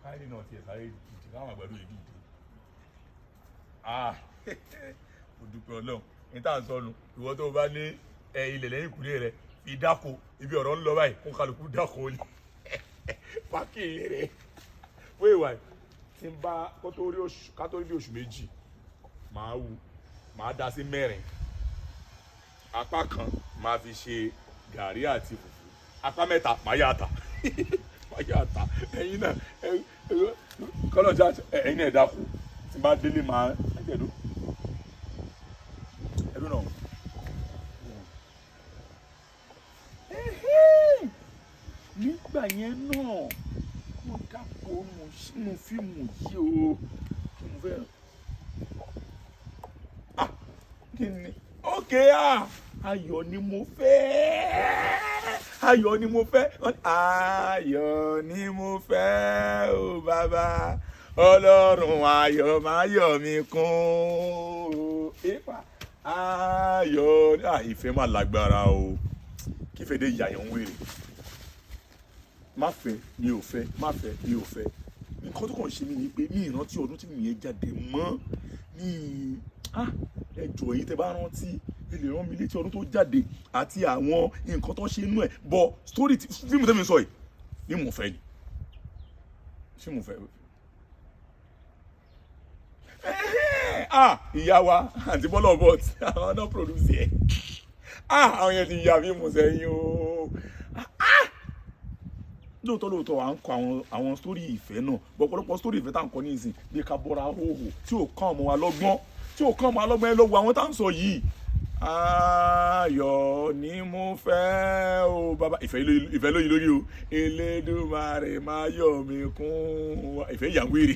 Káyọ̀ náà tiẹ̀ sáré dìde káwọn àgbàdo yìí dìde. Ah, mo dúpẹ́ Ọlọ́run. Ní tá à ń sọnù, ìwọ tó o bá ní ẹ ilẹ̀ lẹ́yìn ìkúlé rẹ fi dáko. Ibi ọ̀rọ̀ ń lọ báyìí, kó kálukú dáko ni pákí rẹ fún ìwà yìí. Tí n bá kó tó rí oṣù, ká tó rí bí oṣù 2, màá wú, màá dá sí mẹ́rin. Apá kan máa fi ṣe gàrí àti fùfú, apá mẹ́ta màá yà ta, màá yà ta. Ẹ̀yin náà kọ́lọ̀ já, ẹ̀yin náà dáko. Tí n bá délé, màá ẹ̀dùn ẹ̀dùn náà. Nígbà yẹn náà, mo dáko mo sínú fíìmù yìí o. Kí mo fẹ́, ah, kí ni? Ok, ah, ayọ̀ ni mo fẹ́, ayọ̀ ni mo fẹ́, ayọ̀ ni mo fẹ́ o. Bàbá Ọlọ́run ayọ̀, máa yọ̀ mí kún o. Ìfà ayọ̀, ah, ìfẹ́ máa lágbára o. Kífẹ́ dé yàyàn ń wèrè. Má fẹ́, mi ò fẹ́, má fẹ́, mi ò fẹ́. Nǹkan tó kàn ṣe mí ni pé mi ìrántí ọdún tí mi yẹn jáde mọ́ ní. Ah, ẹ jọ̀ọ́, èyí tẹ́ bá rántí, ẹ lè rán mi létí ọdún tó jáde àti àwọn nǹkan tó ṣe inú ẹ̀. Bọ̀ story fíìmù tẹ́mi sọ yìí ní mo fẹ́ ni ṣé mo fẹ́. Ah, ìyá wa àǹtí Bọ́lá Obot, àwọn náà produce ẹ̀. Ah, àwọn yẹn ti ya fíìmù sẹ́yìn o. Ah, lóòótọ́ lóòótọ́, à ń kọ àwọn story ìfẹ́ náà. Ọ̀pọ̀lọpọ̀ story ìfẹ́ tá à ń kọ ní ìsìn bí ká bọ́ra hóhò tí ò kán ọmọ wa lọ́gbọ́n, tí ò kán ọmọ wa lọ́gbọ́n. Ẹ lọ́wọ́ àwọn tá à ń sọ yìí. Ayọ̀ ni mo fẹ́ o bàbá. Ìfẹ́ lóyún lórí o. Elédùmarè máa yọ̀ mí kún. Ìfẹ́ ìyàwó èrè.